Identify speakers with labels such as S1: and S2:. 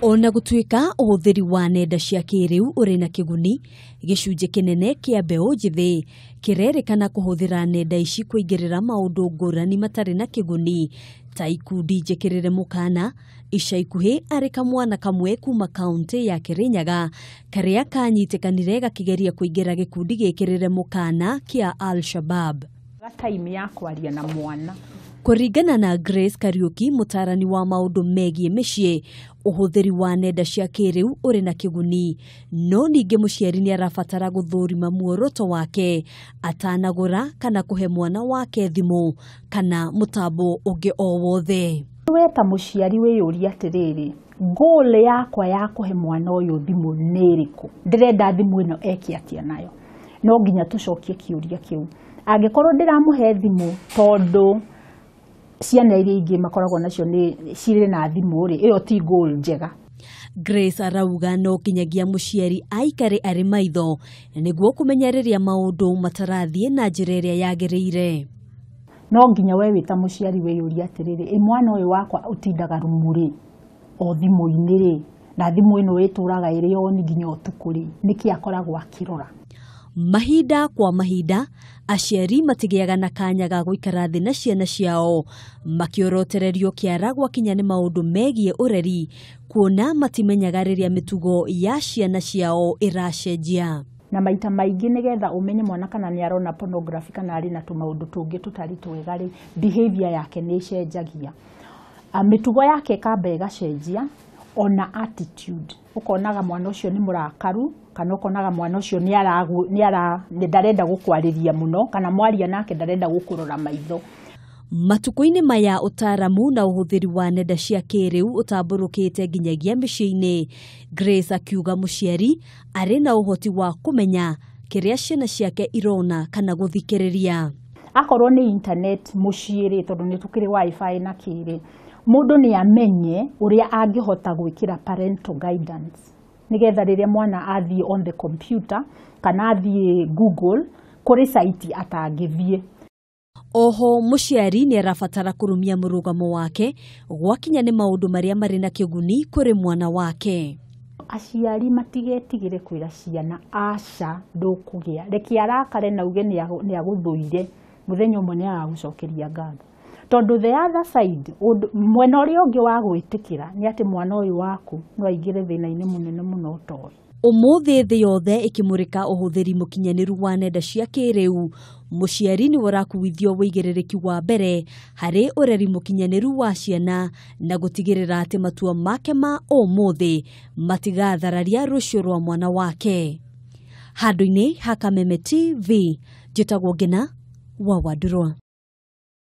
S1: Ona gũtuĩka ũhũthĩri wa nenda cia kĩrĩu ũrĩ na kĩguni, gĩcunjĩ kĩnene kĩa mbeũ njĩthĩ kĩrerĩkana kũhũthĩra nenda ici kũingĩrĩra maũndũ ngũrani matarĩ na kĩguni ta ikundi njĩkĩrĩre mũkana. Ica ikuhĩ arĩ kamwana kamwe kuma kaũntĩ ya Kirinyaga karĩa kanyitĩkanire gakĩgeria kũingĩra gĩkundi gĩkĩrĩre mũkana kĩa Al-Shabab.
S2: Time ya kwaria na mwana.
S1: Kũringana na Grace Kariuki, mũtaarani wa maũndũ megiĩ mĩciĩ, ũhũthĩri wa nenda cia kĩrĩu ũrĩ na kĩguni, no ningĩ mũciari nĩ arabatara gũthũrima muoroto wake atanagũra kana kũhe mwana wake thimũ kana mũtambo ũngĩ o wothe.
S2: We ta mũciari wĩyũrie atĩrĩrĩ, goal yakwa ya kũhe mwana ũyũ thimũ nĩ ĩrĩkũ? Ndĩrenda thimũ ĩno eke atĩa nayo? No nginya tũcokie kĩũria kĩu. Angĩkorwo ndĩramũhe thimũ tondũ ciana iria ingĩ makoragwo nacio nĩ cirĩ na thimũ rĩ, ĩyo ti goal njega.
S1: Grace arauga no kinyagia mũciari aikare arĩ maitho nĩguo kũmenya rĩrĩa maũndũ matarathiĩ na njĩra ĩrĩa yagĩrĩire.
S2: No nginya we wĩ ta mũciari wĩyũrie atĩrĩrĩ, ĩ mwana ũyũ wakwa ũtindaga rumu rĩ, o thimũ-inĩ rĩ, na thimũ ĩno ĩtũraga ĩrĩ on nginya ũtukũ rĩ, nĩkĩ akoragwo akĩrora?
S1: Mahinda kwa mahinda aciari matigĩaga na kanya ga gũikara thĩ na ciana ciao makĩorotererio kĩara gwakinya nĩ maũndũ megiĩ ũreri, kuona matimenyaga rĩrĩa mĩtugo ya ciana ciao ĩracenjia.
S2: Na maita maingĩ nĩgetha ũmenye mwana kana nĩ arona pornography kana arĩ na tũmaũndũ tũngĩ tũtarĩ twega rĩ, behavior yake nĩ ĩcenjagia. Mĩtugo yake ĩkamba ĩgacenjia, ona attitude. Ũkonaga mwana ũcio nĩ mũrakaru, kana ũkonaga mwana ũcio nĩ ndarenda gũkwarĩria mũno, kana mwaria nake ndarenda gũkũrora maitho.
S1: Matukũ-inĩ maya ũtaaramu na ũhũthĩri wa nenda cia kĩrĩu ũtambũrũkĩte nginyagia mĩciĩ-inĩ. Grace akiuga mũciari arĩ na ũhoti wa kũmenya kĩrĩa ciana ciake irona kana gũthikĩrĩria.
S2: Akorwo nĩ internet mũciĩ rĩ, tondũ nĩ tũkĩrĩ wifi na kĩrĩ, mũndũ nĩ amenye ũrĩa angĩhota gwĩkĩra parental guidance nĩgetha rĩrĩa mwana athiĩ on the computer kana athiĩ Google kũrĩ site atangĩthiĩ.
S1: Oho mũciari nĩ arabatara kũrũmia mũrũgamo wake gwakinya nĩ maũndũ marĩa marĩ na kĩguni kũrĩ mwana wake.
S2: Aciari matigetigĩre kwĩra ciana aca ndũkũgĩa, reke arakare na uge nĩ agũthũire, mũthenya ũmwe nĩ agagũcokeria ngatho. Tondũ the other side, mwena ũrĩa ũngĩ wa gwĩtĩkĩra nĩ atĩ mwana ũyũ waku no aingĩre thĩna-inĩ mũnene mũno ũtoĩ.
S1: Ũmũthĩ thĩ yothe ĩkĩmũrĩka ũhũthĩri mũkinyanĩru wa nenda cia kĩrĩu, mũciari nĩwe ũrakuithio wĩigĩrĩrĩki wa mbere harĩ ũreri mũkinyanĩru wa ciana na gũtigĩrĩra atĩ matua make ma ũmũthĩ matigathararia rũciũ rwa mwana wake. Handũ-inĩ ha Kameme TV, njĩtagwo Ngina wa Wandũrwa.